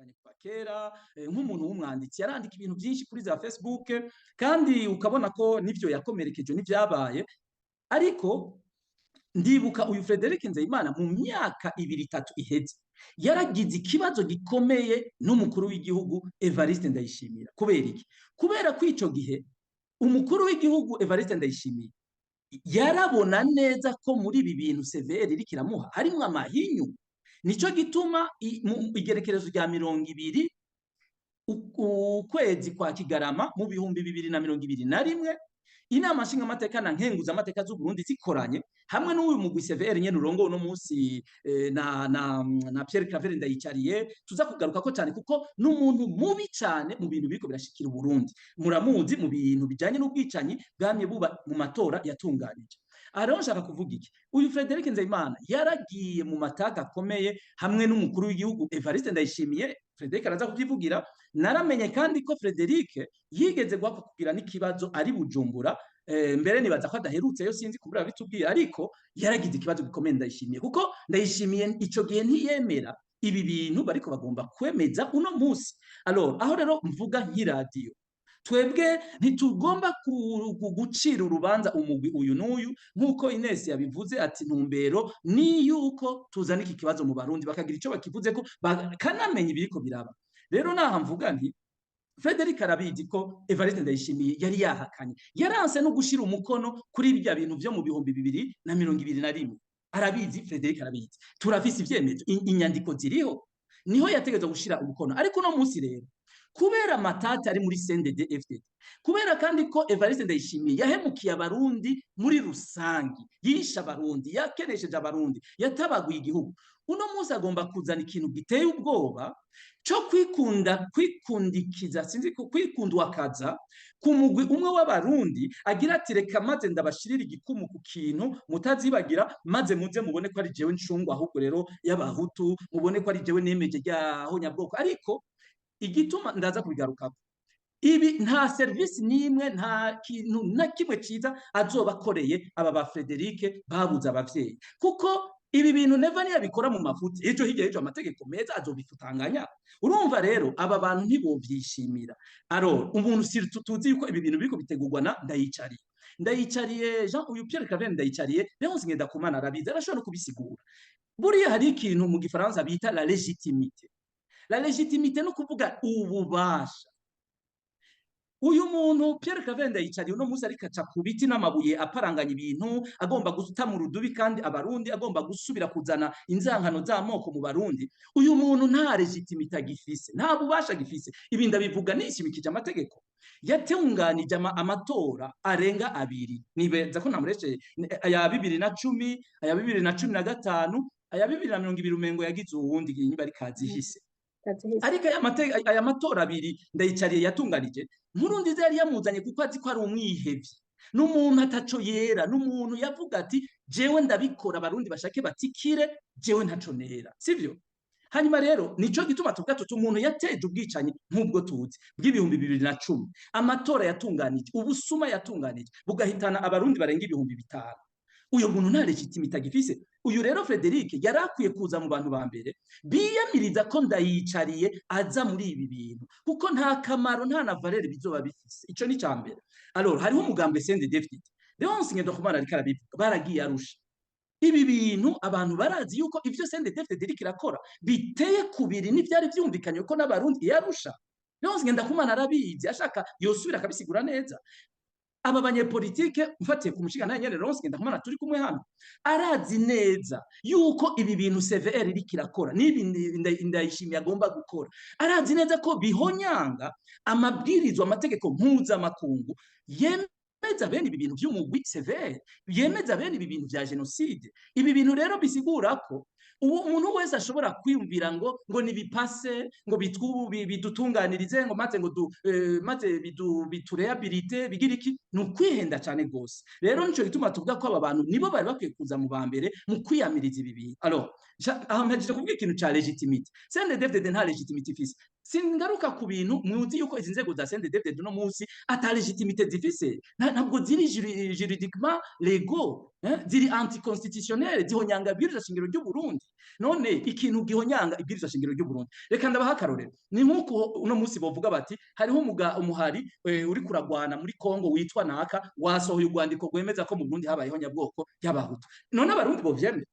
Turamukurikiranye kuva kera nk'umuntu w'umwanditsi, yarandika ibintu byinshi kuri za Facebook, kandi ukabona ko nivyo yakomerekeje n'ivyabaye. Ariko ndibuka uyu Frederic Nzeyimana mu myaka 2, 3 iheze yaragize ikibazo gikomeye n'umukuru w'igihugu Evariste Ndayishimira. Kubera iki? Kubera ko ico gihe umukuru w'igihugu Evariste Ndayishimiye yarabona neza ko muri ibi bintu CVR iriko iramuha harimwo amahinyu. Nico gituma mu igerekerezo rya 20 ukwezi kwa Kigarama mu 2021, Inama Nshingamateka na Nkenguzamateka z'u Burundi zikoranye hamwe n'uyu mugwi CVR nyene urongowe uno munsi na Pierre Claver Ndayicariye, tuza kugaruka ko cyane kuko n'umuntu mubi cyane mu bintu biriko birashikira Burundi, muramuzi mu bintu bijanye n'ubwicanyi bwamye buba mu matora yatunganije. Aha rero nshaka kuvuga iki? Uyu Frederic Nzeyimana yaragiye mu mataka akomeye hamwe n'umukuru w'igihugu Evariste Ndayishimiye. Frederic araza kubyivugira. Naramenye kandi ko Frederic yigeze guhakwa kugira n'ikibazo ari Bujumbura, mbere nibaza ko adaherutseyo, sinzi kubura bitubwira, ariko yaragize ikibazo gikomeye Ndayishimiye, kuko Ndayishimiye ico gihe ntiyemera ibi bintu bariko bagomba kwemeza uno munsi. Alors, aho rero mvuga nk'iradiyo, twebwe ntitugomba gucira urubanza umugwi uyu n'uyu, nk'uko Ines yabivuze ati ntumbero ni yuko tuzana iki kibazo mu Barundi bakagira ico bakivuze ko bakanamenya ibiriko biraba. Rero naha mvuga nti Frederic arabizi ko Evariste Ndayishimiye yari yahakanye, yaranse no gushira umukono kuri ibya bintu vyo mu 2021. Arabizi, Frederic arabizi, turafise ivyemezo, inyandiko ziriho, niho yategerezwa gushira umukono. Ariko uno munsi rero, kubera amatati ari muri CNDD FDD, kubera kandi ko Evariste Ndayishimiye yahemukiye Abarundi muri rusangi, yishe Abarundi, yakenesheje Abarundi, yatabaguye igihugu, uno munsi agomba kuzana ikintu giteye ubwoba cyo kwikunda, kwikundikiza, sinzi, kwikundwakaza ku mugwi umwe w'Abarundi, agira ati: "Reka maze ndabashirira igikumu ku kintu mutazibagira, maze muze mubone ko ari jewe ncungwa, ahubwo rero y'Abahutu, mubone ko ari jewe nemeje ryaho nyabwoko." Ariko igituma ndaza kubigarukako, ibi nta serivisi n'imwe, nta kintu na kimwe ciza azoba akoreye aba ba Frederic babuze abavyeyi, kuko ibi bintu Neva niyabikora mu mafuti, ejo hirya y'ejo amategeko meza azobifutanganya. Urumva rero aba bantu ntibovyishimira. Alors umuntu surtout tuzi yuko ibi bintu biriko bitegurwa na Ndayicariye, Ndayicariye Jean, uyu Pierre Claver Ndayicariye. Léonce Ngendakumana arabizi, arashobora no kubisigura. Buriya hari ikintu mu gifaransa bita la légitimité. La légitimité no kuvuga ububasha. Uyu muntu Pierre Claver Ndayicariye uno munsi ariko aca ku biti n'amabuye, aparanganya ibintu, agomba guta mu rudubi kandi Abarundi, agomba gusubira kuzana inzankano z'amoko mu Barundi, uyu muntu nta légitimité agifise, nta bubasha agifise. Ibi ndabivuga nishimikije amategeko. Yatunganije amatora arenga abiri, nibeza ko ntamureshe, aya 2010, aya 2015, aya 2020, umengo yagize uwundi niba ari kazihise. Ariko aya matora abiri Ndayicariye yatunganije, Nkurunziza yari yamuzanye kuko azi ko ari umwihevyi, n'umuntu ataco yera, n'umuntu yavuga ati: "Jewe ndabikora, Abarundi bashake batikire, jewe ntaco nera." Sivyo? Hanyuma rero nico gituma tuvuga tuti umuntu yateje ubwicanyi nk'ubwo tuzi bw'ibihumbi 2010, amatora yatunganije, ubusuma yatunganije bugahitana Abarundi barenga 5000, uyu muntu nta légitimité agifise. Uyu rero Frederic yari akwiye kuza mu bantu ba mbere biyamiriza ko Ndayicariye aza muri ibi bintu, kuko nta kamaro, nta na valeur bizoba bifise. Ico ni mbere. Alors hariho umugambwe CNDD-FDD, Léonce Ngendakumana ariko arabivuga, baragiye Arusha. Ibi bintu abantu barazi yuko ivyo CNDD-FDD iriko irakora biteye kubiri n'ivyari vyumvikanye ko n'Abarundi yarusha. Léonce Ngendakumana arabizi, ashaka yosubira akabisigura neza. Aba banyepolitike, mfatiye ku mushinga nyene Léonce Ngendakumana turi kumwe hano, arazi neza yuko ibi bintu CVR iriko irakora n'ibi Ndayishimiye agomba gukora, arazi neza ko bihonyanga amabwirizwa, amategeko mpuzamakungu yemeza bene ibi bintu vy'umugwi CVR, yemeza bene ibi bintu vya génocide. Ibi bintu rero bisigura ko ubu umuntu wese ashobora kwiyumvira ngo nibipase, ngo bidutunganirize, ngo maze ngo du, maze bitu réhabilite, bigira iki, ni ukwihenda cyane gose. Rero nico gituma tuvuga ko aba bantu nibo bari bakwiye kuza mu ba mbere mu kwiyamiriza ibi bintu. Alors aha mpejeje kuvuga ikintu ca légitimité. CNDD-FDD nta légitimité ifise. Singaruka ku bintu muzi yuko izi nzego za CNDD-FDD uno munsi ata légitimité zifise. Ntabwo ziri juridiquement légaux, ziri anticonstitutionnel, zihonyanga ibwirizwa shingiro ry'u Burundi. None ikintu gihonyanga ibwirizwa shingiro ry'u Burundi, reka ndabaha akarorero, ni nk'uko uno munsi bovuga bati hariho umuhari uri kuragwana muri Kongo witwa naka, wasohoye urwandiko rwemeza ko mu Burundi habayeho nyabwoko y'Abahutu. None Abarundi bovyemera?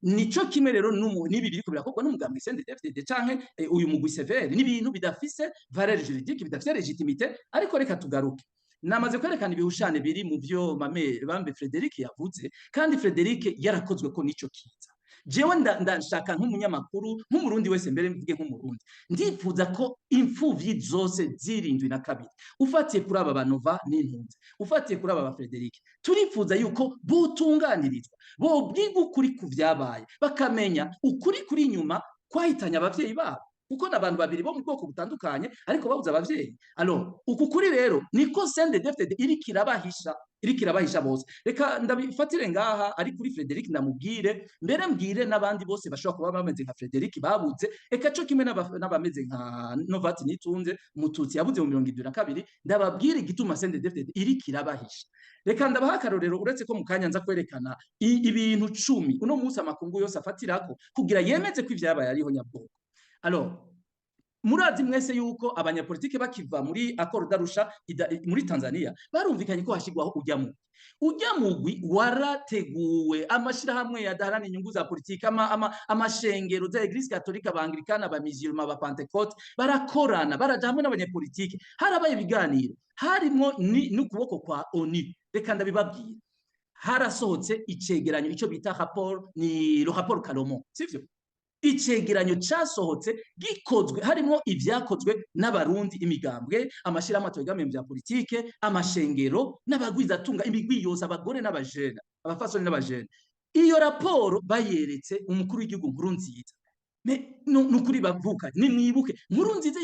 Nico kimwe rero n'ibi biriko birakorwa n'umugambwe CNDD-FDD canke uyu mugwi CVR, n'ibintu bidafise valeur juridique, bidafise légitimité. Ariko reka tugaruke. Namaze kwerekana ibihushane biri mu vyo mame bambe Frederic yavuze, kandi Frederic yarakozwe ko nico kiza. Jewe ndashaka nk'umunyamakuru, nk'Umurundi wese, mbere mvuge nk'Umurundi, ndifuza ko imfuvyi zose zirindwi na kabiri, ufatiye kuri aba banova n'intunze, ufatiye kuri aba ba Frederic, turifuza yuko botunganirizwa, bobwirwa ukuri ku vyabaye, bakamenya ukuri kuri inyuma kwahitanye abavyeyi babo, kuko n'abantu babiri bo mu bwoko butandukanye ariko babuze abavyeyi. Alors uku kuri rero niko CNDD-FDD iriko irabahisha, iriko irabahisha bose. Reka ndabifatire ngaha ari kuri Frederic, ndamubwire mbere, mbwire n'abandi bose bashobora kuba bameze nka Frederic babuze, eka co kimwe n'abameze nka Novati Nitunze, Umututsi yabuze mu 72. Ndababwire igituma CNDD-FDD iriko irabahisha. Reka ndabaha akarorero, uretse ko mu kanya nza kwerekana ibintu 10 uno munsi amakungu yose afatirako kugira yemeze ko ivyabaye ariho nyabwoko. Alors murazi mwese yuko abanyapolitike bakiva muri accord d'Arusha muri Tanzania barumvikanye ko hashigwaho ujya mugwi. Ujya mugwi warateguwe, amashirahamwe yadaharana inyungu za politike, amashengero za Église catholique, Abanglikana, Abamizirima, Abapentecote, barakorana, baraja hamwe n'abanyapolitike, harabaye ibiganiro harimwo n'ukuboko kwa ONU. Reka ndabibabwira, harasohotse icegeranyo, ico bita rapport, ni le rapport Callomon, sivyo? Icegeranyo casohotse gikozwe harimo ivyakozwe n'Abarundi, imigambwe, amashirahamwe ategamiye mu vya politike, amashengero n'abagwizatunga, imigwi yose, abagore n'abajene, abafasoni n'abajene. Iyo raporo bayeretse umukuru w'igihugu Nkurunziza. Nukuri bavuka nimwibuke, Nkurunziza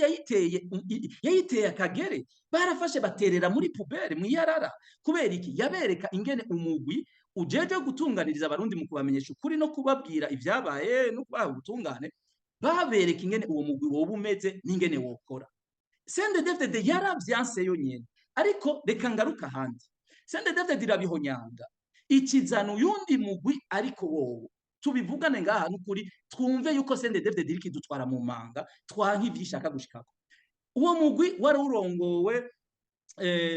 yayiteye akagere, barafashe baterera muri poubelle, mwiyarara. Kubera iki? Yabereka ingene umugwi ujeje gutunganiriza Abarundi mu kubamenyesha ukuri no kubabwira ivyabaye no kubaha ubutungane, babereka ingene uwo mugwi woba umeze n'ingene wokora. CNDD-FDD yaravyanse yo nyene. Ariko reka ngaruka ahandi. CNDD-FDD irabihonyanga, ikizana uyundi mugwi. Ariko wowe tubivugane ngaha n'ukuri, twumve yuko CNDD-FDD iriko idutwara mu manga, twanka ivyo ishaka gushikako. Uwo mugwi wari urongowe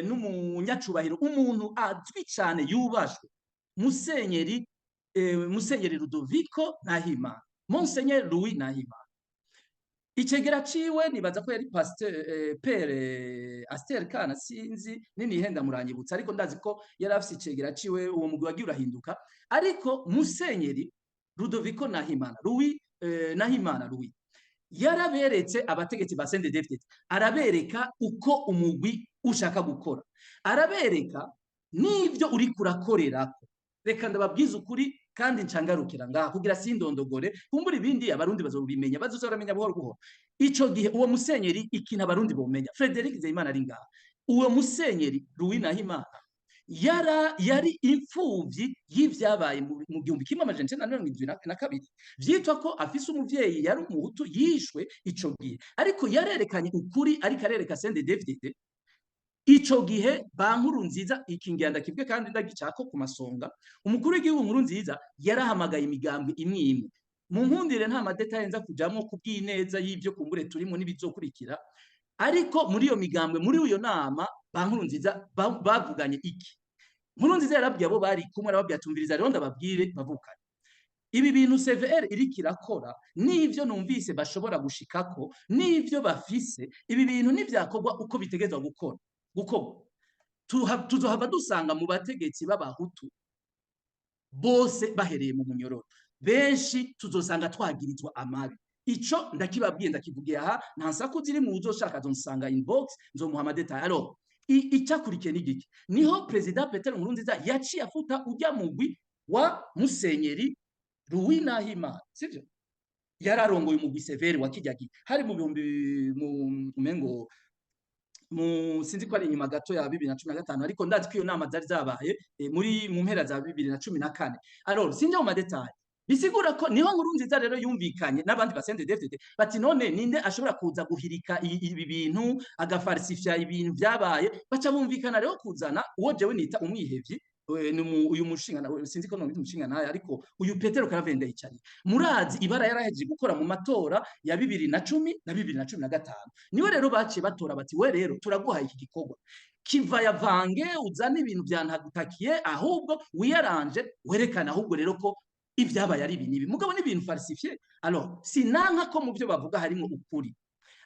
n'umunyacubahiro, umuntu azwi cane yubashwe, Musenyeri Rudoviko Nahimana, Monseigneur Louis Nahimana. Icegera ciwe nibaza ko yari pasteur Père Aster Kana, sinzi ninihenda muranyibutsa, ariko ndazi ko yari afise icegera ciwe. Uwo mugwi wagiye urahinduka, ariko Musenyeri Rudoviko Nahimana, Louis Nahimana Louis, yaraberetse abategetsi ba CNDD-FDD, arabereka uko umugwi ushaka gukora, arabereka n'ivyo uriko urakorerako. Reka ndababwiza ukuri kandi ncangarukira ngaha kugira sindondogore, kumbura ibindi Abarundi bazobimenya, bazoza baramenya buhoro buhoro. Ico gihe uwo musenyeri, ikintu Abarundi bomenya, Frederic Nzeyimana ari ngaha, uwo musenyeri Louis Nahimana yari imfuvyi y'ivyabaye mu 1972, vyitwa ko afise umuvyeyi yari Umuhutu yishwe ico gihe. Ariko yarerekanye ukuri, ariko arereka CNDD-FDD ico gihe ba Nkurunziza. Ikingenda kibwe kandi ndagicako ku masonga, umukuru w'igihugu Nkurunziza yarahamagaye imigambwe imwe imwe. Mu nkundire, nta ma détails nza kujamwo kubw'ineza y'ivyo kumbure turimo n'ibizokurikira. Ariko muri iyo migambwe, muri iyo nama ba Nkurunziza bavuganye iki? Nkurunziza yarabwiye abo bari kumwe, arababwira: "Tumviriza rero ndababwire bavukanye, ibi bintu CVR iriko irakora n'ivyo numvise bashobora gushikako n'ivyo bafise, ibi bintu nivyakorwa uko bitegerezwa gukora gukorwa, tuzohava dusanga mu bategetsi b'Abahutu bose bahereye mu munyororo, benshi tuzosanga twagirizwa amabi. Ico ndakibabwiye, ndakivugiye aha, nta nsaku ziri mu. Uzoshaka azonsanga inbox, nzomuha ama détails." Alors icyakurikiye ni giki? Niho Perezida Petero Nkurunziza yaciye afuta ujya mugwi wa Musenyeri Louis Nahimana, sivyo? Yararongoye umugwi CVR wa kijya gihe, hari mu bihumbi mu umengo mu sinzi ko ari inyuma gato ya 2015, ariko ndazi ko iyo nama zari zabaye muri mu mpera za 2014. Alors sinjya mu ma détails. Bisigura ko niho Nkurunziza rero yumvikanye n'abandi ba CNDD-FDD, bati: "None ninde ashobora kuza guhirika ibi bintu, agafalsifya ibintu vyabaye?" Baca bumvikana rero kuzana uwo jewe nita umwihevyi, uyu mushinga, sinzi ko nomwita umushinga naye, ariko uyu Petero Claver Ndayicariye. Murazi ibara yarahejeje gukora mu matora ya 2010 na 2015. Niwe rero baciye batora, bati: "We rero turaguhaye iki gikorwa, kivayavange, uzane ibintu vya ntagutakiye, ahubwo wiyaranje, werekane ahubwo rero ko ibyabaye ari ibi n'ibi, mugabo n'ibintu falsifié." Alors, sinanka ko mu byo bavuga harimo ukuri,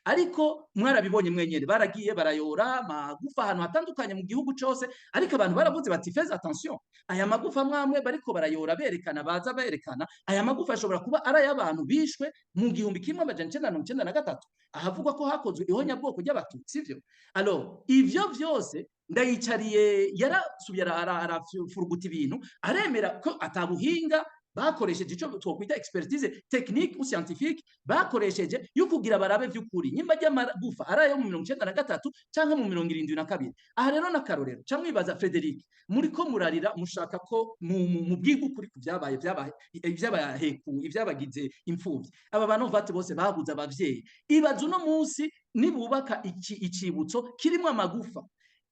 ariko mwarabibonye mwenyene, baragiye barayora amagufa ahantu hatandukanye mu gihugu cose, ariko abantu baravuze bati: "Faites attention, aya magufa mwamwe bariko barayora, berekana, baza berekana, aya magufa ashobora kuba ari ay'abantu bishwe mu 1993, ahavugwa ko hakozwe ihonyabwoko ry'Abatutsi", sivyo? Alors, ivyo vyose Ndayicariye yarasubiye arafuruguta ibintu, aremera ko atabuhinga bakoresheje, ico twokwita expertise technique ou scientifique bakoresheje yo kugira barabe vy'ukuri nyimba ry'amagufa ari ayo mu 93 canke mu 72. Aha rero n'akarorero, ca mwibaza, Frederic, muriko murarira, mushaka ko mubwiga ukuri ku vyabaye, vyabaye ivyabahekuye, ivyabagize imfuvyi, aba bantu vate bose babuze abavyeyi. Ibaza uno munsi nibubaka iki icibutso kirimwo amagufa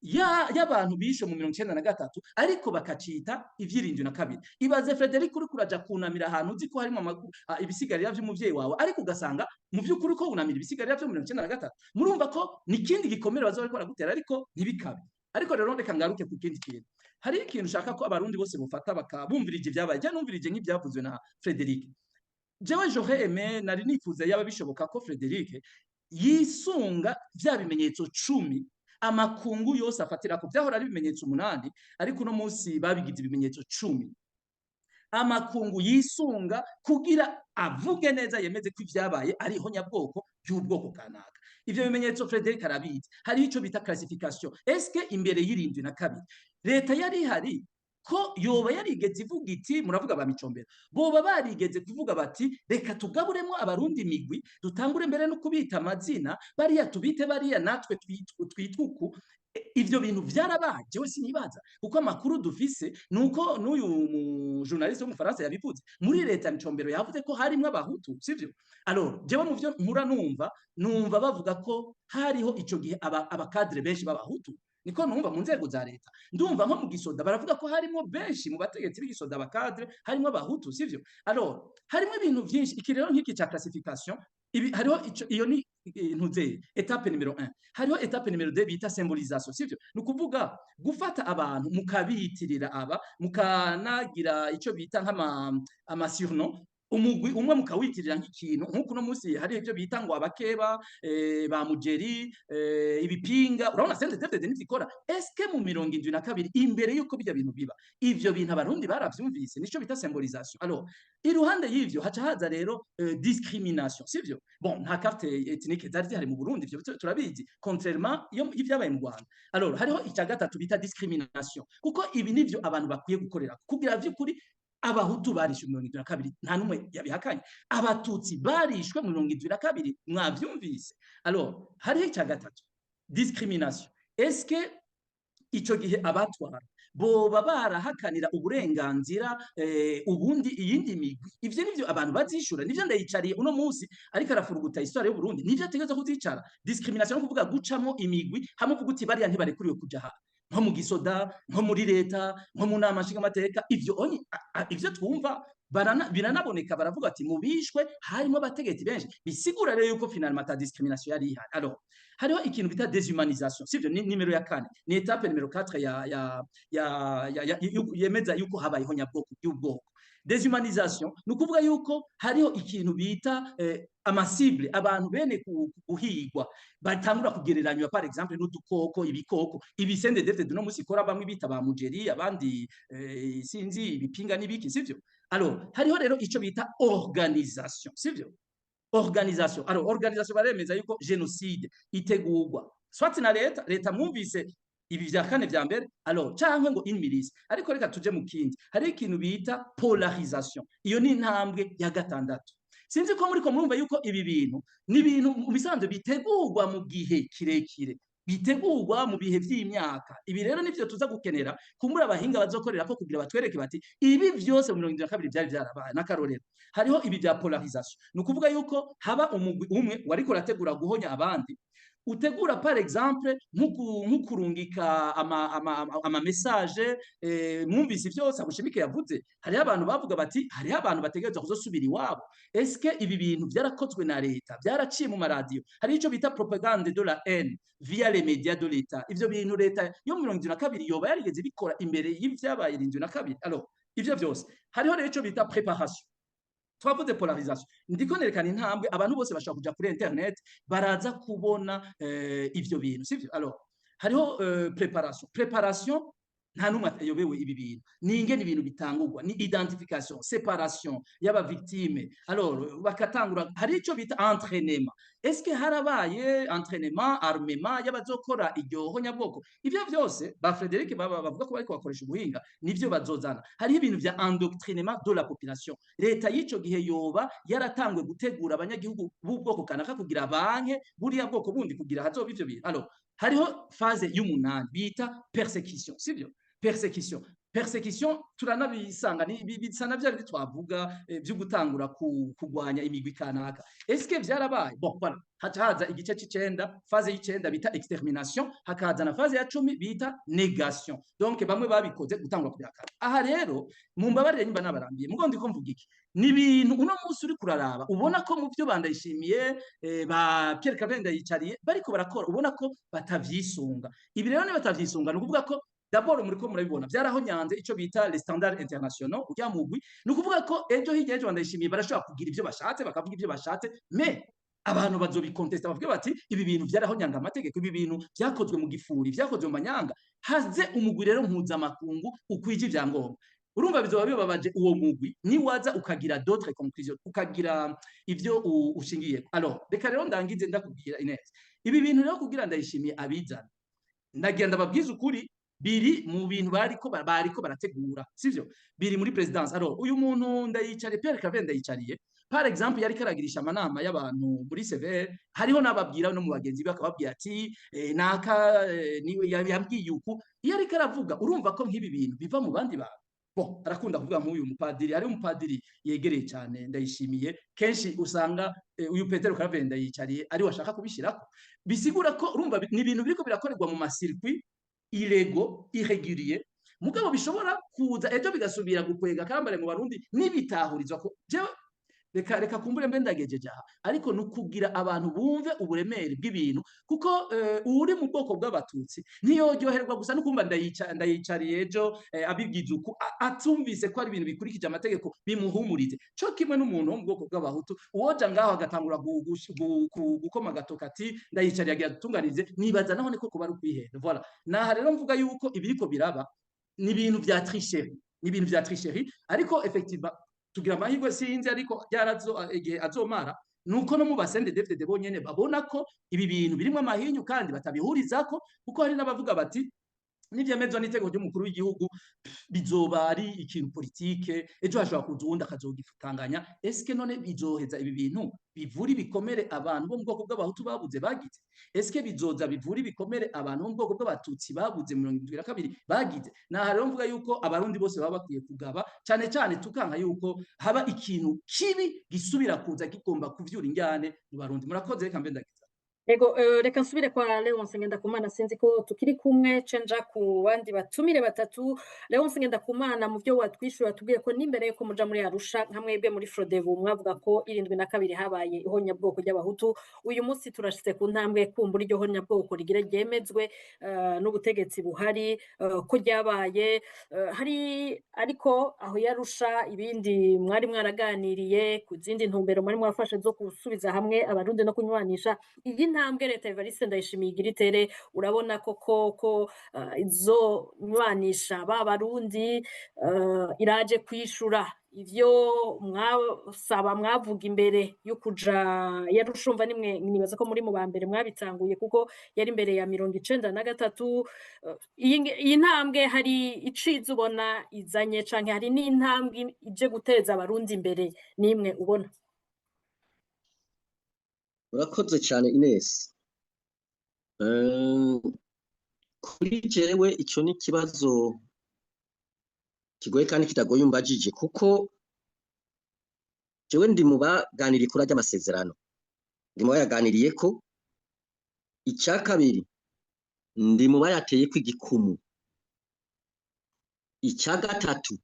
y'abantu bishe mu 93, ariko bakacita ivy' 72. Ibaze, Frederic, uriko uraja kunamira ahantu uzi ko harimo ibisigarira vy'umuvyeyi wawe, ariko ugasanga mu vy'ukuri ko wunamira ibisigarira vyo mu 93. Murumva ko ni ikindi gikomere bazoba bariko baragutera, ariko ntibikabe. Ariko rero reka ngaruke ku kindi kintu. Hari ikintu ushaka ko Abarundi bose bufata bakabumvirije ibyabaye. Je numvirije nk'ibyavuzwe na Frederic. Jewe j'aurais aimé, nari nifuza, yaba bishoboka, ko Frederic yisunga vya bimenyetso 10 amakungu yose afatirako. Vyahora ari ibimenyetso 8, ariko uno munsi babigize ibimenyetso 10 amakungu yisunga kugira avuge neza, yemeze ko ivyabaye ari ihonyabwoko ry'ubwoko kanaka. Ivyo bimenyetso Frederic arabizi. Hariho ico bita classification. Eske imbere y'72 leta yari ihari ko yoba yarigeze ivuga iti, muravuga ba Micombero, boba barigeze kuvuga bati: "Reka tugaburemo Abarundi imigwi, dutangure mbere no kubita amazina, bariya tubite bariya, natwe twitwe uku"? Ivyo bintu vyarabaye? Jewe sinibaza, kuko amakuru dufise nuko n'uyu mu journaliste w'Umufaransa yabivuze, muri leta Micombero yavuze ko harimwo Abahutu, sivyo? Alors, jewe mu vyo mpura numva bavuga ko hariho ico gihe aba cadres benshi b'Abahutu, niko numva mu nzego za leta. Ndumva nko mu gisoda baravuga ko harimo benshi mu bategetsi b'igisoda, aba cadres, harimo Abahutu, sivyo? Alors, harimo ibintu vyinshi. Iki rero nk'iki ca classification, ibi hariho iyo ni ntuze étape numéro 1. Hariho étape numéro 2 bita symbolisation, sivyo? Ni ukuvuga gufata abantu mukabiyitirira, aba mukanagira ico bita nk'ama ama surnom, umugwi umwe mukawitirira nk'ikintu, nk'uko uno munsi hari ibyo bita ngo abakeba, ba mugeri, ibipinga. Urabona CNDD-FDD nivyo. Eske mu 72, imbere y'uko bijya bintu biba, ivyo bintu Abarundi baravyumvise? Nico bita symbolisation. Alors, iruhande y'ivyo haca haza rero discrimination, sivyo? Bon, nta carte ethnique zari zihari mu Burundi, ivyo turabizi, contrairement iyo ivyabaye mu Rwanda. Alors, hariho icya gatatu bita discrimination, kuko ibi nivyo abantu bakwiye gukorera kugira vy'ukuri Abahutu barishwe 72, nta n'umwe yabihakanye. Abatutsi barishwe mu 72, mwavyumvise. Alors, hariho icya gatatu, discrimination. Eske ico gihe abatwara boba barahakanira uburenganzira ubundi iyindi migwi? Ivyo nivyo abantu bazishura, nivyo Ndayicariye uno munsi ariko arafuruguta histoire y'u Burundi, nivyo ategerezwa kuzicara. Discrimination no kuvuga gucamo imigwi, hamwe kuvuga uti bariya ntibarekuriwe kuja aha, nko mu gisoda, nko muri leta, nko mu nama nshingamateka. Ivyo onye ivyo twumva biranaboneka, baravuga ati mu bishwe harimo abategetsi benshi. Bisigura rero yuko finalement ata discrimination yari ihari. Alors, hariho ikintu bita déshumanisation, sivyo? Ni numéro ya kane, ni étape numéro 4 ya yemeza yuko habayeho nyabwoko y'ubwoko. Déshumanisation ni ukuvuga yuko hariho ikintu bita ama cibles, abantu bene guhigwa batangura kugereranywa, par exemple, n'udukoko, ibikoko. Ibi CNDD-FDD no musi ikora, bamwe bita ba mugeri, abandi sinzi ibipinga n'ibiki, sivyo? Alors, hariho rero ico bita organisation, sivyo? Organisation. Alors, organisation, baremeza yuko génocide itegurwa soit na leta, leta mwumvise ibi vya kane vya mbere, alors canke ngo une milice. Ariko reka tuje mu kindi. Hari ikintu bita polarisation, iyo ni intambwe ya gatandatu. Sinzi ko muriko murumva yuko ibi bintu ni ibintu mu bisanzwe bitegurwa mu gihe kirekire. Bitegurwa mu bihe vy'imyaka. Ibi rero nivyo tuza gukenera kumbura abahinga bazokorera ko kugira batwereke bati ibi vyose mu 72 vyari vyarabaye. N'akarorero, hariho ibi vya polarisation, ni ukuvuga yuko haba umugwi umwe wariko urategura guhonya abandi, utegura par exemple nko kurungika ama message. Mwumvise vyose Abushimike yavuze. Hariho abantu bavuga bati hariho abantu bategerezwa kuzosubira iwabo. Eske ibi bintu vyarakozwe na leta, vyaraciye mu maradiyo? Hari ico bita propagande de la haine via les médias de l'État. Ivyo bintu leta yo mu 72 yoba yarigeze bikora imbere y'ivyabaye 72? Alors ivyo vyose, hariho rero ico bita préparation. Twavuze polarisation, ndiko nerekana intambwe. Abantu bose bashobora kuja kuri internet, baraza kubona ivyo bintu, sivyo? Alors hariho préparation. Préparation, nta n'umwe ayobewe ibi bintu, ni ingene ibintu bitangurwa, ni identification, séparation y'aba victime. Alors bakatangura, hari ico bita entraînement. Est-ce que harabaye entraînement, armement y'abazokora iryo honyabwoko? Ivyo vyose ba Frederic baba bavuga ko bariko bakoresha ubuhinga, nivyo bazozana. Hariho ibintu vya endoctrinement de la population. Leta y'ico gihe yoba yaratangwe gutegura abanyagihugu b'ubwoko kanaka kugira banke buriya bwoko bundi kugira hazoba ivyo bintu. Alors hariho phase y'umunani bita persécution, sivyo? Persécution, persécution turanabisanga ni bisa na bya bindi twavuga byo gutangura kugwanya imigwi kanaka. Est-ce que vyarabaye? Bon, voilà, haca haza igice c'icenda, phase y'icenda bita extermination, hakaza na phase ya 10 bita négation. Donc bamwe babikoze gutangura kubihakana. Aha rero mumbabarire nyimba nabarambiye, mugo ndiko mvuga iki: ni ibintu uno munsi uri kuraraba, ubona ko mu byo bandayishimiye ba Pierre Claver Ndayicariye bariko barakora, ubona ko batavyisunga. Ibi rero ni batavyisunga, ni ukuvuga ko d'abord muriko murabibona vyarahonyanze ico bita les standards internationaux. Urya mugwi, ni ukuvuga ko ejo hirya y'ejo Bandayishimiye barashobora kugira ivyo bashatse, bakavuga ivyo bashatse, mais abantu bazobi contesta, bavuge bati ibi bintu vyarahonyanga amategeko, ibi bintu vyakozwe mu gifuri, vyakozwe mu manyanga. Haze umugwi rero mpuzamakungu ukwije ivyangombwa. Urumva bizoba bibabaje uwo mugwi niwaza ukagira d'autres conclusions, ukagira ivyo ushingiyeko. Alors reka rero ndangize ndakubwira, Inez, ibi bintu rero kugira Ndayishimiye abizana, ndagira ndababwiza ukuri, biri mu bintu bariko barategura, sivyo? Biri muri présidence. Alors uyu muntu Ndayicariye, Pierre Claver Ndayicariye, par exemple, yari karagirisha amanama y'abantu muri CVR, hariho n'ababwira no mu bagenzi be, akababwira ati naka niwe yambwiye uku. Iyo ariko aravuga, urumva ko nk'ibi bintu biva mu bandi bantu. Bon, arakunda kuvuga nk'uyu mupadiri, ari umupadiri yegereye cyane Ndayishimiye. Kenshi usanga uyu Petero Claver Ndayicariye ari washaka kubishirako. Bisigura ko urumva ni ibintu biriko birakorerwa mu ma circuits illégaux, irrégulier, mugabo bishobora kuza ejo bigasubira gukwega kambare mu Barundi nibitahurizwa ko jewe reka kumbure mbe ndagejeje aha. Ariko ni ukugira abantu bumve uburemere bw'ibintu, kuko uri mu bwoko bw'Abatutsi ntiyoryoherwa gusa no kumva Ndayicariye ejo abibwiza uku, atumvise ko ari ibintu bikurikije amategeko bimuhumurize. Co kimwe n'umuntu wo mu bwoko bw'Abahutu uwoja ngaho agatangura gukoma agatoka ati Ndayicariye agira dutunganirize, nibaza naho niko kuba ari ukwihenda. Voilà, naha rero mvuga yuko ibiriko biraba ni ibintu vya tricherie, ni ibintu vya tricherie. Ariko effectivement tugira amahirwe, sinzi ariko ryarazo igihe azomara, nuko no mu ba CNDD-FDD bonyene babona ko ibi bintu birimwo amahinyu kandi batabihurizako, kuko hari n'abavuga bati nivyemezwa n'itegeko ry'umukuru w'igihugu bizoba ari ikintu politike, ejo hashobora kuza uwundi akazogifutanganya. Eske none bizoheza ibi bintu bivura ibikomere abantu bo mu bwoko bw'Abahutu babuze bagize? Eske bizoza bivura ibikomere abantu bo mu bwoko bw'Abatutsi babuze 72 bagize? Naha rero mvuga yuko Abarundi bose baba bakwiye kugaba cyane cyane, tukanka yuko haba ikintu kibi gisubira kuza kigomba kuvyura injyane mu Barundi. Murakoze, reka mbe ndagiza. Ego, reka nsubire kwa Leonce Ngendakumana, sinzi ko tukiri kumwe, cenja ku bandi batumire batatu. Leonce Ngendakumana, mu byo watwishyura watubwiye ko n'imbere yuko muja muri Arusha, nka mwebwe muri Frodebu, mwavuga ko 72 habaye ihonyabwoko ry'Abahutu. Uyu munsi turashitse ku ntambwe kumbura iryo honyabwoko rigira ryemezwe n'ubutegetsi buhari ko ryabaye. Hari ariko aho yarusha ibindi mwari mwaraganiriye ku zindi ntumbero mwari mwafashe zo gusubiza hamwe Abarundi no kunywanisha. Iyi ntambwe leta Evariste Ndayishimiye igira itere, urabona ko izonywanisha ba Barundi, iraje kwishura ivyo mwasaba, mwavuga imbere yo kuja yarushumva? Nimwe nibaza ko muri mu ba mbere mwabitanguye, kuko yari imbere ya 93. Iyi ntambwe hari iciza ubona izanye, canke hari n'intambwe ije guteza Abarundi imbere nimwe ubona? Urakoze cyane, Ines. Kuri jewe ico ni ikibazo kigoye kandi kitagoye umbajije, kuko jewe ndi mu baganiriye kuri arya masezerano, ndi mu bayaganiriyeko. Ica kabiri, ndi mu bayateyeko igikumu. Ica gatatu,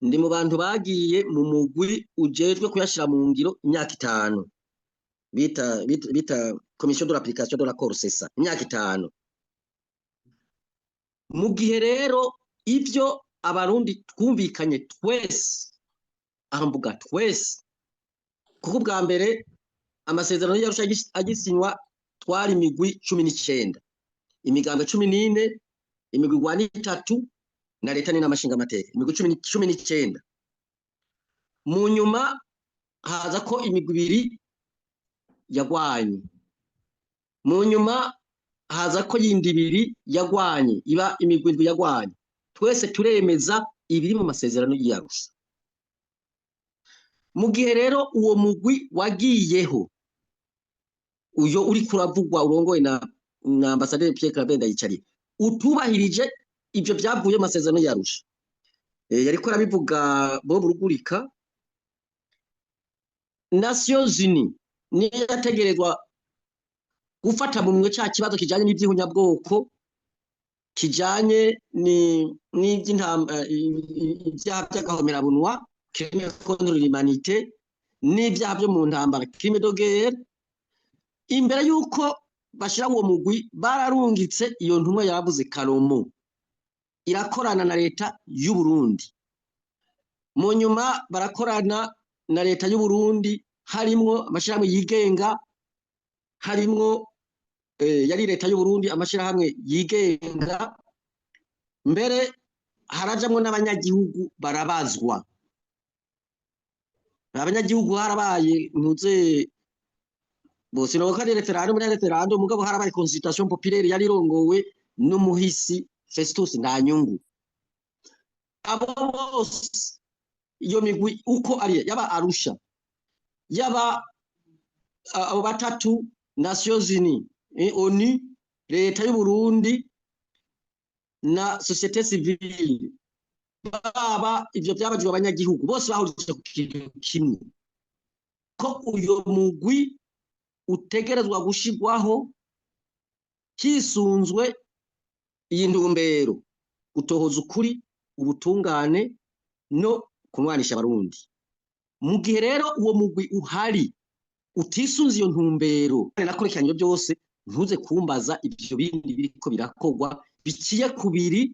ndi mu bantu bagiye mu mugwi ujejwe kuyashira mu ngiro imyaka 5, bita commission de l'application de l'accord CECA, imyaka 5. Mu gihe rero ivyo Abarundi twumvikanye twese, aho mvuga twese, kuko ubwa mbere amasezerano y'Arusha agisinywa twari imigwi 19, imigambwe 14, imigwi igwana 3 na leta n'amashinga amateka, imigwi 19. Mu nyuma haza ko imigwi 2 yagwanye, mu nyuma haza ko yindi 2 yagwanye, iba imigwi 7 yagwanye. Twese turemeza ibiri mu masezerano y'Arusha. Mu gihe rero uwo mugwi wagiyeho, uyo uri kuravugwa urongoye na ambassadeur Pierre Claver Ndayicariye, utubahirije ivyo vyavuye mu masezerano y'Arusha. Yariko arabivuga Bob Rugurika. Nations Unies niyo yategerezwa gufata mu minwe ca kibazo kijanye n'ivyihunyabwoko, kijanye n'ivyaha vy'agahomerabunwa, crime contre l'humanité, n'ivyaha vyo mu ntambara, crime de guerre. Imbere yuko bashira uwo mugwi, bararungitse iyo ntumwa yavuze Karomo, irakorana na leta y'u Burundi. Mu nyuma barakorana na leta y'u Burundi, harimwo amashirahamwe yigenga, harimwo yari leta y'u Burundi, amashirahamwe yigenga, mbere harajamwo n'abanyagihugu barabazwa. Abanyagihugu harabaye ntuze bose no kandi referendum muri referendum, mugabo harabaye consultation populaire yari irongowe n'umuhisi Festus Ntanyungu. Abo bose iyo migwi uko ari, yaba Arusha, yaba abo batatu, Nations Unies, ONU, leta y'u Burundi na société civile, baba ivyo byabajwe abanyagihugu bose bahurije ku kintu kimwe, ko uyo mugwi utegerezwa gushigwaho hisunzwe iyi ntumbero: gutohoza ukuri, ubutungane no kunwanisha Abarundi. Mu gihe rero uwo mugwi uhari utisunze iyo ntumbero, nakurikiranye byose, ntuze kumbaza ivyo bindi biriko birakogwa biciye kubiri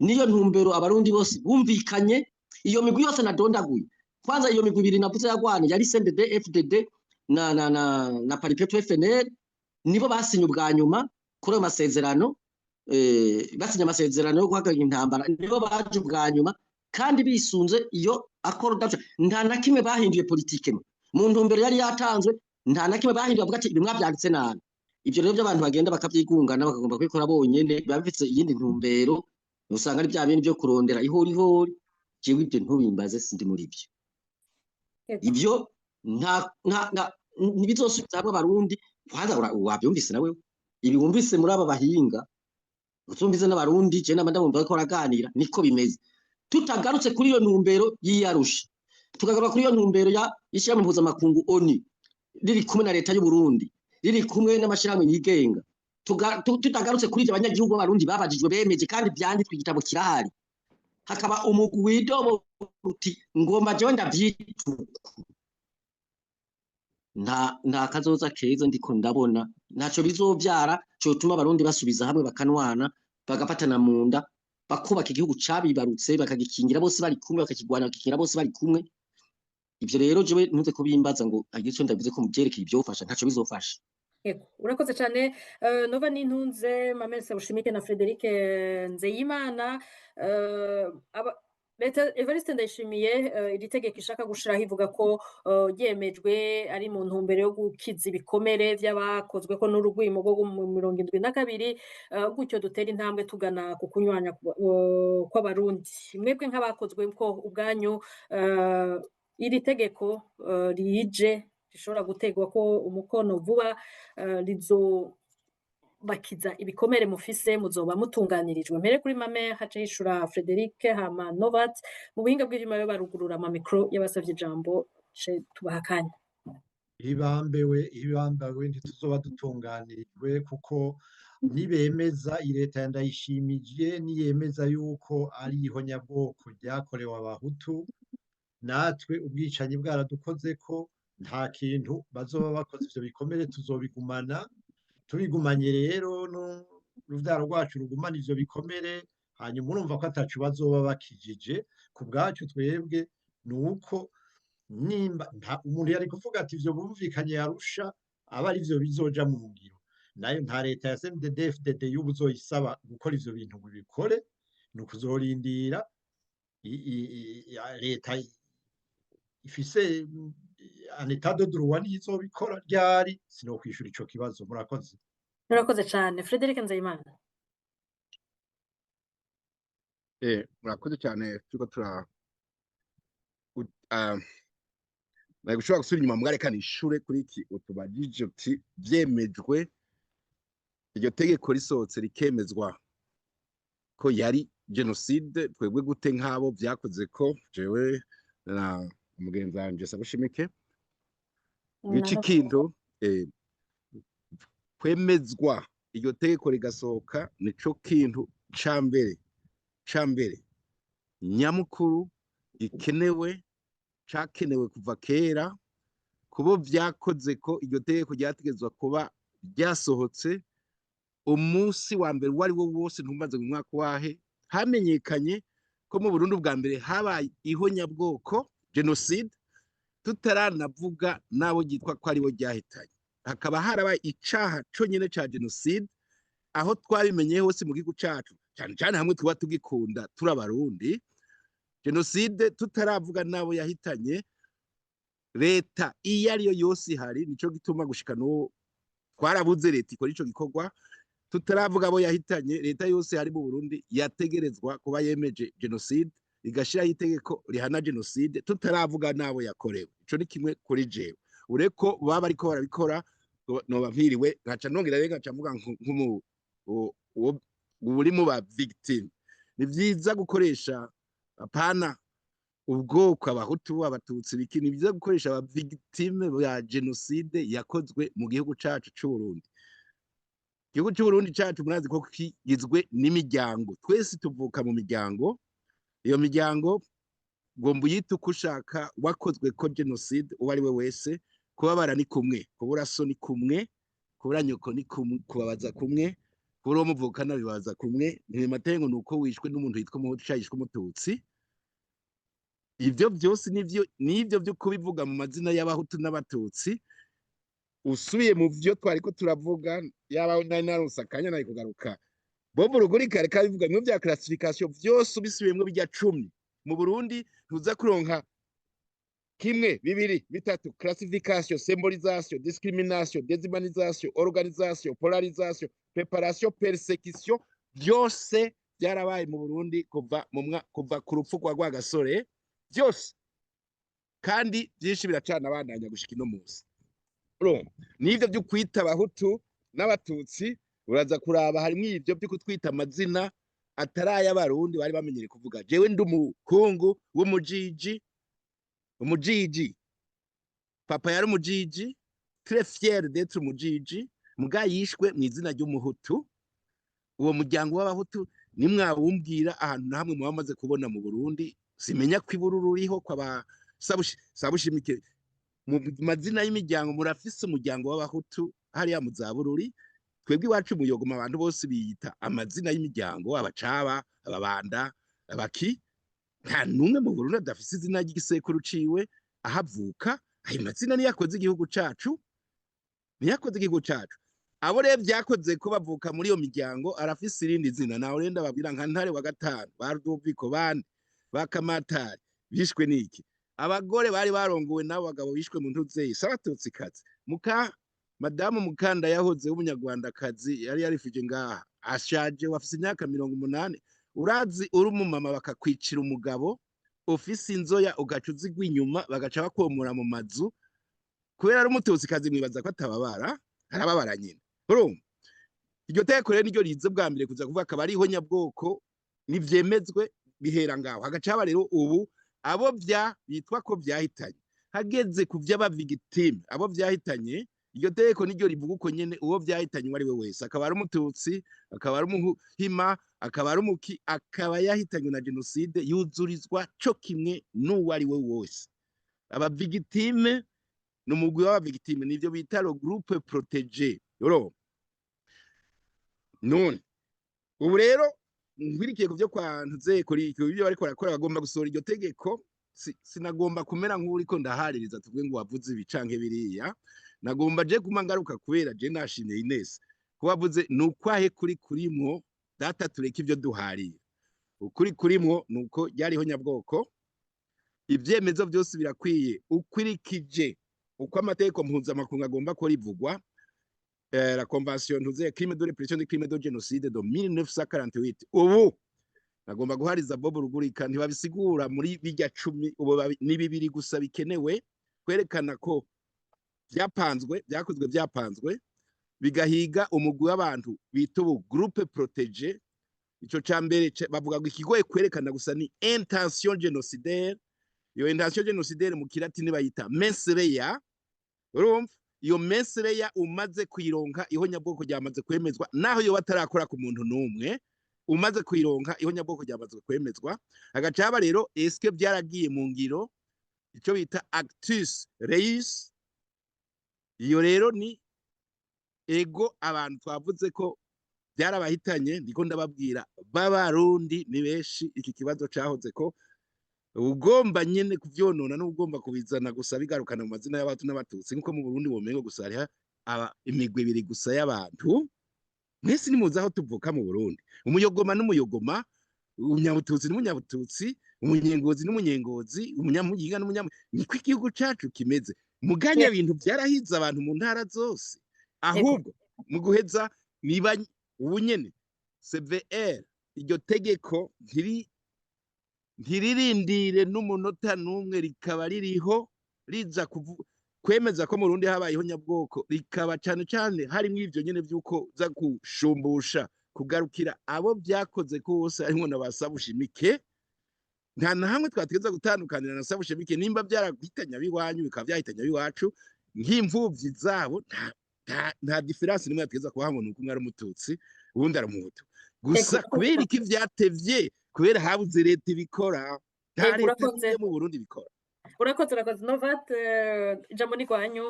niyo ntumbero Abarundi bose bumvikanye. Iyo migwi yose nadondaguye, kwanza iyo migwi 2 navuze yagwanye yari CNDD FDD na Palipehutu FNL, nibo basinye ubwa nyuma kuri ayo masezerano, basinye amasezerano yo guhagarika intambara, nibo baje ubwa nyuma kandi bisunze iyo accord d'Arusha. Nta na kimwe bahinduye politike mu ntumbero yari yatanzwe, nta na kimwe bahinduye bavuga ati ibi mwavyanditse nabi. Ivyo rero by'abantu bagenda bakavyigungana bakagomba kubikora bonyene, biba bifise iyindi ntumbero, usanga ari bya bindi byo kurondera ihorihori. Jewe ibyo ntubimbaze, sindi muri byo. Ibyo nta nta nta ntibizosubiza hamwe Abarundi. Kwanza wabyumvise nawe, ibi wumvise muri aba bahinga, utumvise n'Abarundi, je nama ndabumva ko baraganira, niko bimeze. Tutagarutse kuri iyo ntumbero y'Arusha, tukagaruka kuri iyo ntumbero ya ishyirahamwe mpuzamakungu ONU riri kumwe na leta y'u Burundi, riri kumwe n'amashirahamwe yigenga, tutagarutse kuri ivyo abanyagihugu b'Abarundi babajijwe bemeje kandi vyanditswe, igitabo kirahari, hakaba umugwi widobo uti ngomba jewe ndavyituku, nta kazoza keza ndiko ndabona, ntaco bizovyara cotuma Abarundi basubiza hamwe, bakanwana, bagafatana mu nda, bakubaka igihugu cabibarutse, bakagikingira bose bari kumwe, bakakigwana, bakagikingira bose bari kumwe. Ivyo rero jewe ntuze kubimbaza ngo agire ico ndavuze ko muvyerekeye ivyofasha, ntaco bizofasha. Yego, urakoze cyane. Nova Nintunze, Mamese Bushimike na Frederic Nzeyimana, leta Evariste Ndayishimiye, iri tegeko ishaka gushiraho ivuga ko ryemejwe ari mu ntumbero yo gukiza ibikomere vy'abakozwe ko n'urugwimo rwo mu 72, gutyo dutera intambwe tugana ku kunywanya kw'Abarundi. Mwebwe nk'abakozwe ko ubwanyu, iri tegeko rije rishobora gutegwa ko umukono vuba, rizo Muzobakiza ibikomere mufise, muzoba mutunganirijwe? Mpere kuri Mame, hace yishura Frederic, hama Novat. Mu buhinga bw'ivyuma rero barugurura ama micro y'abasavye ijambo, ce tubaha akanya. Ibambewe, ibambawe, ntituzoba dutunganirijwe, kuko nibemeza, leta ya Ndayishimiye niyemeza yuko ari ihonyabwoko ryakorewe Abahutu, natwe ubwicanyi bwaradukozeko, nta kintu bazoba bakoze. Ivyo bikomere tuzobigumana. Tubigumanye rero, n'uruvyaro rwacu rugumana ivyo bikomere. Hanyuma urumva ko ataco bazoba bakijije ku bwacu. Twebwe ni uko nimba umuntu yari kuvuga ati ivyo bumvikanye Arusha aba ari vyo bizoja mu ngiro, nayo nta leta ya CNDD FDD y'ubu uzoyisaba gukora ivyo bintu ngo ibikore. Ni ukuzorindira leta ifise un état de droit niyo izobikora. Ryari, sinokwishura ico kibazo. Murakoze. Murakoze cane. Frederic Nzeyimana. Murakoze cyane. Turiko tura nari gushobora gusubira inyuma, mwarekana ishure kuri iki utubajije uti vyemejwe, iryo tegeko risohotse rikemezwa ko yari génocide, twebwe gute nk'abo vyakoze ko, jewe na mugenzi wanje Sabushimike? Iki kintu kwemezwa, iryo tegeko rigasohoka, nico kintu ca mbere nyamukuru gikenewe, cakenewe kuva kera. Kubo vyakoze ko, iryo tegeko ryategezwa kuba ryasohotse umunsi wa mbere uwo ari wo wose, ntumaze mu mwaka wahe hamenyekanye ko mu Burundi bwa mbere habaye ihonyabwoko, génocide, tutaranavuga n'abo ryitwa ko aribo ryahitanye, hakaba harabaye icaha conyene ca génocide. Aho twabimenye hose mu gihugu cacu, cyane cyane hamwe tuba tugikunda turi Abarundi, génocide tutaravuga n'abo yahitanye, leta iyo ariyo yose ihari, nico gituma gushika n'ubu twarabuze leta ikora ico gikorwa, tutaravuga abo yahitanye, leta yose hari mu Burundi yategerezwa kuba yemeje génocide, igashiraho itegeko rihana génocide tutaravuga n'abo yakorewe. Ico ni kimwe kuri jewe. Ureko baba bariko barabikora, noba mpiriwe, nkaca nongera rero nkaca mvuga nk'umu uri mu ba victime, ni vyiza gukoresha apana ubwoko, Abahutu, Abatutsi, biki. Ni vyiza gukoresha aba victime ya génocide yakozwe mu gihugu cacu c'u Burundi. Igihugu c'u Burundi cacu murazi ko kigizwe n'imiryango, twese tuvuka mu miryango. Iyo miryango ngomba uyite uko ushaka, wakozwe ko génocide uwo ari we wese, kubabara ni kumwe, kubura so ni kumwe, kubura nyoko ni kumwe, kubabaza kumwe, kubura uwo muvukana bibaza kumwe. Ntibimateye ngo ni uko wishwe n'umuntu yitwa Umuhutu canke yishwe Umututsi. Ivyo vyose nivyo, nivyo vyo kubivuga mu mazina y'Abahutu n'Abatutsi. Usubiye mu vyo twariko turavuga, yaba nari naronse akanya nari kugaruka bo mu rugurika, reka bivuga bimwe vya classification vyose ubisubiyemwo bijya 10 mu Burundi, ntuza kuronka kimwe, bibiri, bitatu. Classification, symbolisation, discrimination, déshumanisation, organisation, polarisation, préparation, persécution, byose byarabaye mu Burundi kuva ku rupfu rwa Rwagasore, byose kandi byinshi biracana bandanya gushika ino munsi. Urumva n'ivyo byo kwita Abahutu n'Abatutsi, uraza kuraba harimwo ivyo byo kutwita amazina atari ay'Abarundi bari bamenyereye kuvuga. Jewe ndi umuhungu w'umujiji, umujiji, papa yari umujiji, très fier d'être umujiji, muga yishwe mu izina ry'Umuhutu. Uwo muryango w'Abahutu nimwawumbwira ahantu na hamwe muba mumaze kubona mu Burundi. Simenya ko ibururu ruriho kwa Sabushimike mu mazina y'imiryango. Murafise umuryango w'Abahutu hariya mu za Bururi. Twebwe iwacu muyogoma abantu bose biyita amazina y'imiryango, Abacaba, Ababanda, Abaki. Nta n'umwe mu Burundi adafise izina ry'igisekuru ciwe ahavuka. Ayo mazina niyo akoze igihugu cacu, niyo akoze igihugu cacu. Abo rero vyakoze ko bavuka muri iyo miryango arafise irindi zina. Nawe rero ndababwira nka Ntare wa gatanu, ba Rudoviko, bande, ba Kamatari bishwe n'iki? Abagore bari barongowe n'abo bagabo bishwe mu ntuzeyi s'Abatutsikazi. Muka madamu Mukanda yahoze w'Umunyarwandakazi yari yarifuje ngaha, ashaje, wafise imyaka 80. Urazi uri umumama bakakwicira umugabo ufise inzoya, ugaca uzigwa inyuma, bagaca bakomora mu mazu kubera ari Umututsikazi, mwibaza ko atababara? Arababara nyine. Urumva Iryo tegeko rero niryo riza bwa mbere kuza kuvuga akaba ariho nyabwoko nivyemezwe, bihera ngaho. Hagaca haba rero ubu abo vya bitwa ko vyahitanye, hageze ku vy'aba victimes, abo vyahitanye, iryo tegeko niryo rivuga uko nyene: uwo vyahitanye uwo ari we wese, akaba ari Umututsi, akaba ari Umuhima, akaba ari umuki, akaba yahitanywe na jenoside, yuzurizwa co kimwe n'uwo ari we wese. Aba victimes ni umugwi w'aba victimes, nivyo bita le groupe protégé. Urumva none ubu rero nkwirikiye ku byo kwa ntuze kuri ibyo bariko barakora, bagomba gusohora iryo tegeko. Sinagomba kumera nk'uriko ndahaririza, tuvuge ngo wavuze ibi canke biriya. Nagomba je kuma ngaruka kubera je nashimye Ines kuba avuze ni ukwahe kuri kurimwo data, tureke ibyo duhariye. Ukuri kurimwo ni uko ryariho nyabwoko, ibyemezo byose birakwiye ukurikije uko amategeko mpuzamakungu agomba ko rivugwa. La convention ntuze crime de répression de crime de génocide de 1948. Ubu nagomba guhariza Bob Rugurika, ntibabisigura muri bijya 10, ubu ni bibiri gusa bikenewe kwerekana ko byapanzwe, byakozwe, byapanzwe bigahiga umugwi w'abantu bita ubu groupe protégé. Ico ca mbere bavuga ngo ikigoye kwerekana gusa ni intention génocidaire. Iyo intention génocidaire mu Kilatini bayita mens rea. Urumva iyo mens rea umaze kuyironka, ihonyabwoko ryamaze kwemezwa, naho yoba atarakora ku muntu n'umwe. Umaze kuyironka, ihonyabwoko ryamaze kwemezwa. Hagaca haba rero: eske byaragiye mu ngiro? Ico bita actus reus. Iyo rero ni ego, abantu twavuze ko byarabahitanye, ndiko ndababwira b'Abarundi ni benshi. Iki kibazo cahoze ko ugomba nyene kuvyonona n'ugomba kubizana gusa bigarukana mu mazina y'Abahutu n'Abatutsi, nkuko mu Burundi bomengo gusa hariho aba imigwi ibiri gusa y'abantu. Mwese nimuzi aho tuvuka mu Burundi: umuyogoma n'umuyogoma, umunyabututsi n'umunyabututsi, umunyengozi n'umunyengozi, umunyamuyinga n'umunyamu. Niko igihugu cacu kimeze. Muganya ibintu vyarahize abantu mu ntara zose. Ahubwo mu guheza, niba ubu nyene CVR iryo tegeko ntiririndire n'umunota n'umwe, rikaba ririho riza kwemeza ko mu Burundi habayeho nyabwoko, rikaba cane cane harimwo ivyo nyene vy'uko za gushumbusha, kugarukira abo vyakoze ko bose, harimwo na ba Sabushimike. Nta na hamwe twategeza gutandukanira na Sabushimike. Nimba byarahitanye abiwanyu, bikaba byahitanye abiwacu nk'imvuvyi zabo, nta différence nimwe yategeza kubaha ngo nuko umwe ari Umututsi uwundi ari Umuhutu gusa. Kubera iki vyatevye? Kubera habuze leta ibikora. Nta leta Urakoze. n'imwe mu Burundi ibikora. Urakoze, urakoze Novat. Ijambo ni rwanyu.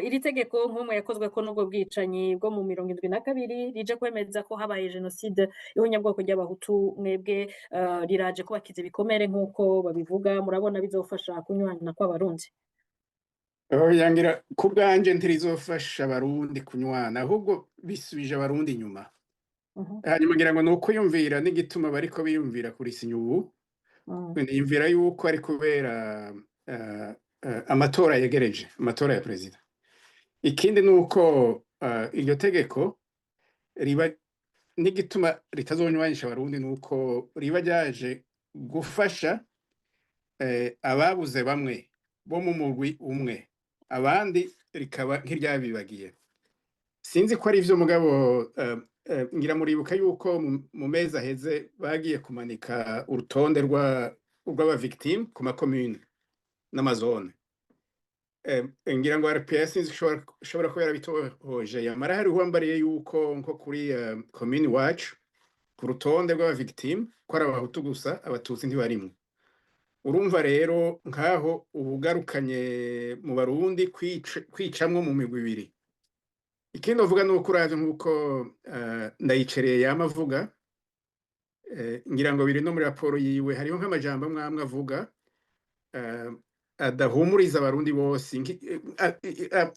Iri tegeko nk'umwe yakozwe ko n'ubwo bwicanyi bwo mu 72 rije kwemeza ko habaye jenoside, ihonyabwoko ry'Abahutu, mwebwe riraje kubakiza ibikomere nk'uko babivuga? Murabona bizofasha kunywana kw'Abarundi? Oya, ngira ku bwanje ntirizofasha Abarundi kunywana, ahubwo bisubije Abarundi inyuma. Hanyuma ngira ngo ni ukwiyumvira n'igituma bariko biyumvira kurisinya ubu. Niyumvira yuko ari kubera amatora yegereje, amatora ya perezida. Ikindi ni uko iryo tegeko riba n'igituma ritazonywanisha Abarundi ni uko riba ryaje gufasha ababuze bamwe bo mu mugwi umwe, abandi rikaba nk'iryabibagiye. Sinzi ko ari ivyo, mugabo ngira muribuka yuko mu mezi aheze bagiye kumanika urutonde rw'aba victime ku makomune n'amazone. Ngira ngo RPS sinzi, ishobora kuba yarabitohoje, yamara hariho uwambariye yuko nko kuri commune iwacu ku rutonde rw'aba victime ko ari Abahutu gusa, Abatutsi ntibarimwo. Urumva rero nkaho ubugarukanye mu Barundi kwicamwo mu migwi ibiri. Ikindi uvuga ni uko uravye nk'uko Ndayicereye yama avuga, ngira ngo biri no muri raporo yiwe, hariho nk'amajambo amwe amwe avuga adahumuriza Abarundi bose.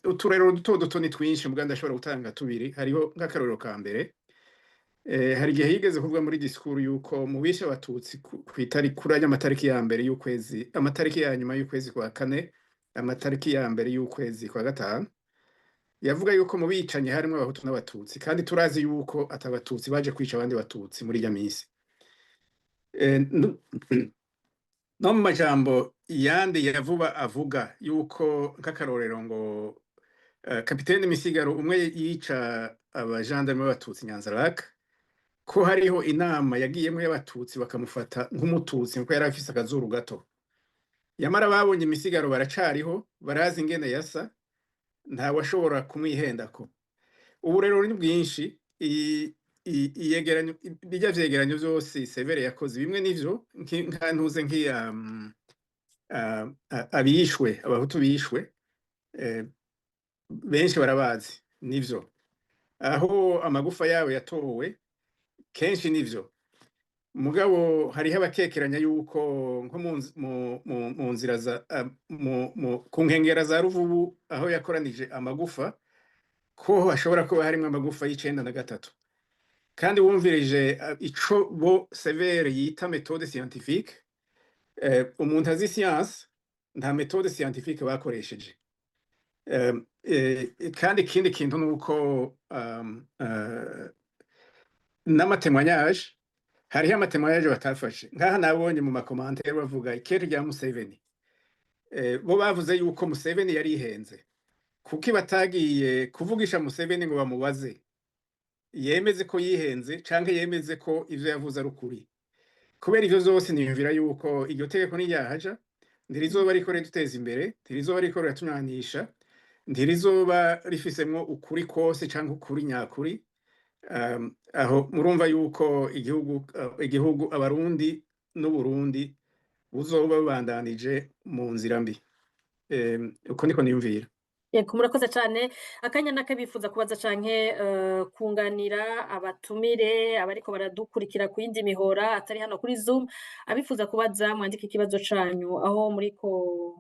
Uturero duto duto ni twinshi, mbwa ndashobora gutanga tubiri. Hariho nk'akarorero ka mbere: hari igihe yigeze kuvuga muri disikuru yuko mu bishe Abatutsi kw'itari kuri aya amatariki ya mbere y'ukwezi, amatariki ya nyuma y'ukwezi kwa kane, amatariki ya mbere y'ukwezi kwa gatanu, yavuga yuko mu bicanyi harimwo Abahutu n'Abatutsi, kandi turazi yuko atabatutsi baje kwica abandi Batutsi muri irya minsi. No mu majambo yandi ya vuba avuga yuko nk'akarorero ngo Kapitene Misigaro umwe yica abajandarume b'Abatutsi Nyanza-Lac, ko hariho inama yagiyemwo y'Abatutsi bakamufata nk'Umututsi kuko yari afise akazuru gato. Yamara babonye Misigaro baracariho, barazi ingene yasa, ntawashobora kumwihendako. Ubu rero ni bwinshi iyegeranyo, bijya vyegeranyo vyose CVR yakoze, bimwe nivyo nka ntuze nk'iya abishwe, Abahutu bishwe, benshi barabazi, nivyo. Aho amagufa yabo yatowe kenshi, nivyo. Mugabo hariho abakekeranya yuko nko mu nzira za ku nkengera za Ruvubu, aho yakoranije amagufa, ko hashobora kuba harimwo amagufa y'93. Kandi wumvirije ico bo CVR yita méthode scientifique, umuntu azi science, nta méthode scientifique bakoresheje. Kandi ikindi kintu nuko n'ama témoignages, hariho ama témoignages batafashe. Nkaha nabonye mu ma commentaires bavuga ikete rya Museveni. Bo bavuze yuko Museveni yarihenze. Kuki batagiye kuvugisha Museveni ngo bamubaze yemeze ko yihenze canke yemeze ko ivyo yavuze ari ukuri? Kubera ivyo vyose, niyumvira yuko iryo tegeko niryahaja ntirizoba riko riduteza imbere, ntirizoba riko riratunywanisha, ntirizoba rifisemwo ukuri kose canke ukuri nyakuri. Aho murumva yuko igihugu Abarundi n'Uburundi buzoba bubandanije mu nzira mbi. Uko niko niyumvira. Yego, murakoze cane. Akanya n'akabifuza kubaza canke kunganira abatumire, abariko baradukurikira ku yindi mihora atari hano kuri Zoom, abifuza kubaza mwandike ikibazo canyu aho muriko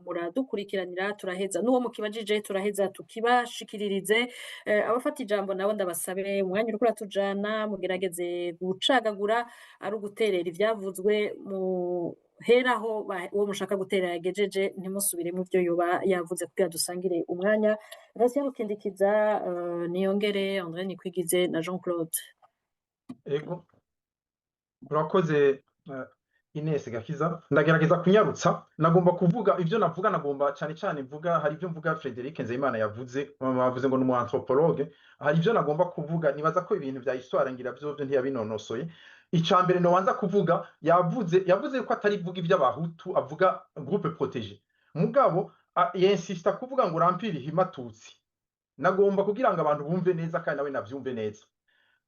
muradukurikiranira, turaheza n'uwo mukibajije turaheza tukibashikiririze. Abafata ijambo nabo ndabasabe, umwanya uriko uratujana, mugerageze gucagagura, ari uguterera ivyavuzwe mu heraho uwo mushaka gutera yagejeje, ntimusubire mu vyo yoba yavuze kugira dusangire umwanya. Ratien Rukindikiza, Niyongere André Nikwigize na Jean Claude. Ego, urakoze Ines Gakiza. Ndagerageza kunyarutsa. Nagomba kuvuga ivyo navuga, nagomba cyane cyane mvuga, hari ivyo mvuga Frederic Nzeyimana yavuze, bavuze ngo ni umu anthropologue. Hari ivyo nagomba kuvuga, nibaza ko ibintu vya histoire ngira vyovyo ntiyabinonosoye. Ica mbere nobanza kuvuga, yavuze ko atari vuga ivy'Abahutu, avuga groupe protégé. Mugabo yinsista kuvuga ngo l'empire Hima-Tutsi. Nagomba kugira ngo abantu bumve neza kandi nawe navyumve neza.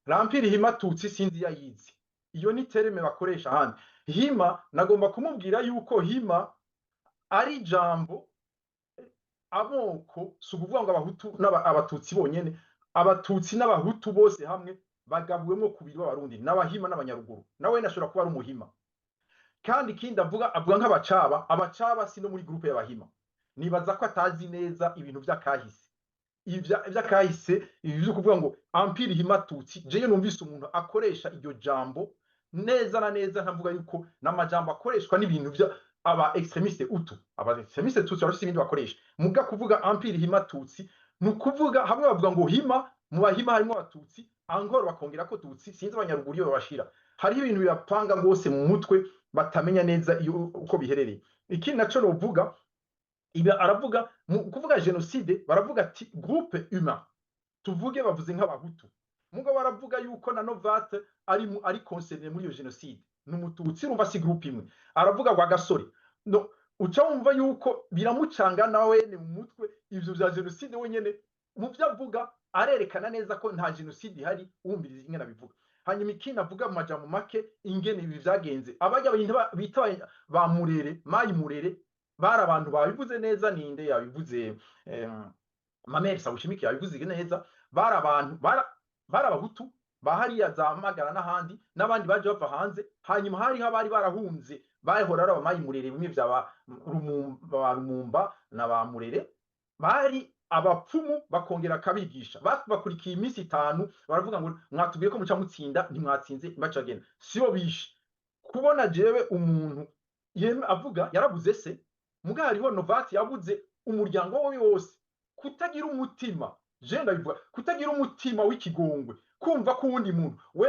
L'empire Hima-Tutsi sinzi yayizi. Iyo ni terme bakoresha ahandi. Hima, nagomba kumubwira yuko Hima ari ijambo amoko, si ukuvuga ngo Abahutu n'Abatutsi bonyene, Abatutsi n'Abahutu bose hamwe bagabuwemwo kubiri b'Abarundi, n'Abahima n'Abanyaruguru. Nawe nashobora kuba ari Umuhima. Kandi ikindi avuga nk'Abacaba, Abacaba si no muri groupe y'Abahima. Nibaza ko atazi neza ibintu vy'akahise. Ivy'akahise, ibi vyo kuvuga ngo empire Hima-Tutsi, jewe numvise umuntu akoresha iryo jambo neza na neza nkavuga yuko n'amajambo akoreshwa n'ibintu vya aba extrémistes Hutu. Aba extrémistes Tutsi barafise ibindi bakoresha. Muga kuvuga empire Hima-Tutsi ni ukuvuga hamwe bavuga ngo Hima, mu Bahima harimwo Abatutsi, angoro bakongera ko Tutsi, sinzi Abanyaruguru iyo babashira. Hariho ibintu bibapanga rwose mu mutwe batamenya neza iyo uko biherereye. Ikindi naco novuga, ibi aravuga mu kuvuga génocide, baravuga ati groupe humain, tuvuge bavuze nk'Abahutu, mugabo baravuga yuko na Novate ari concerné muri iyo génocide, ni Umututsi, urumva si groupe imwe. Aravuga ngo agasore no uca wumva yuko biramucanga nawe ni mu mutwe ivyo vya génocide. Wenyene mu vyo avuga arerekana neza ko nta génocide ihari, wumviriza ingene abivuga. Hanyuma ikindi avuga mu majambo make, ingene ibi vyagenze, abajya bita ba Murere, Mayi Murere, bari abantu babivuze neza. Ninde yabivuze? Mamere Sawushimiki yabivuze neza. Bari abantu bari Abahutu bahariya za Magara n'ahandi, n'abandi baje bava hanze. Hanyuma hariho abari barahunze, bahora ari abamayi Murere, bimwe vya ba Rumumba, ba Rumumba na ba Murere, bari abapfumu, bakongera akabigisha. Bakurikiye iminsi 5, baravuga ngo mwatubwiye ko muca mutsinda, ntimwatsinze, bacagenda. Sibo bishe. Kubona jewe umuntu yeme avuga yarabuze se, muga hariho Novati yabuze umuryango we wose, kutagira umutima, je ndabivuga, kutagira umutima w'ikigongwe, kumva ko uwundi muntu we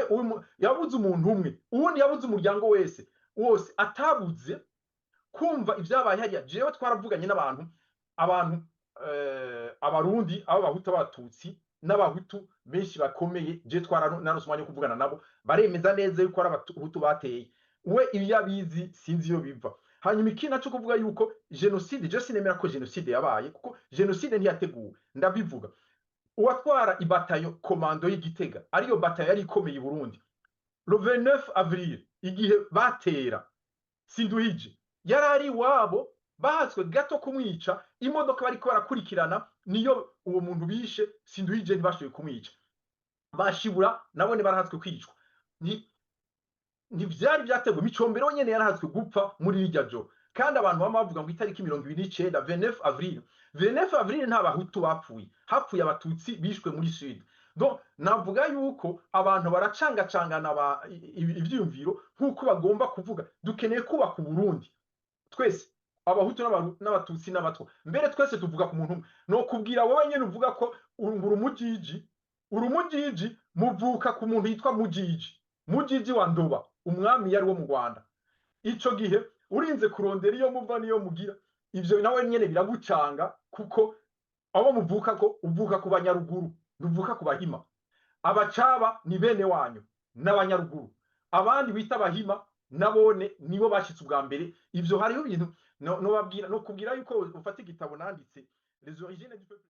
yabuze umuntu umwe, uwundi yabuze umuryango wese wose, atabuze kumva ibyabaye hariya. Jewe twaravuganye n'abantu, abantu Abarundi, abo Abahutu, Abatutsi n'Abahutu benshi bakomeye, je twara naronse umwanya wo kuvugana nabo, baremeza neza yuko ari Abahutu bateye. We iyo abizi, sinzi iyo biva. Hanyuma ikindi naco, kuvuga yuko jenoside, je sinemera ko jenoside yabaye, kuko jenoside ntiyateguwe. Ndabivuga, uwatwara ibatayo komando y'Igitega, ariyo batayo yari ikomeye i Burundi le 29 avril, igihe batera, Sinduhije yari ari iwabo, bahatswe gato kumwica. Imodoka bariko barakurikirana niyo uwo muntu bishe. Sinduhije ntibashoboye kumwica, bashibura nabone barahatswe kwicwa. Ni ntivyari vyateguwe. Micombero nyene yarahatswe gupfa muri rirya joro. Kandi abantu bama bavuga ngo itariki 29, 29 avril, 29 avril nta Bahutu bapfuye, hapfuye Abatutsi bishwe muri Sud. Donc navuga yuko abantu baracangacangana ivyiyumviro nk'uko bagomba kuvuga. Dukeneye kubaka Uburundi twese, Abahutu n'Abatutsi n'Abatwa, mbere twese tuvuga ku muntu umwe. No kubwira wowe nyene uvuga ko uri Umujiji, uri Umujiji, muvuka ku muntu yitwa Mujiji, Mujiji wa Ndoba, umwami yari wo mu Rwanda ico gihe. Urinze kurondera iyo muva niyo mugira, ivyo nawe nyene biragucanga, kuko abo muvuka ko uvuka ku Banyaruguru, ntuvuka ku Bahima. Abacaba ni bene wanyu n'Abanyaruguru, abandi bita Abahima nabone nibo bashitse ubwa mbere. Ivyo hariho ibintu no, no babwira, no kubwira yuko ufata igitabo nanditse, Les origines du peuple.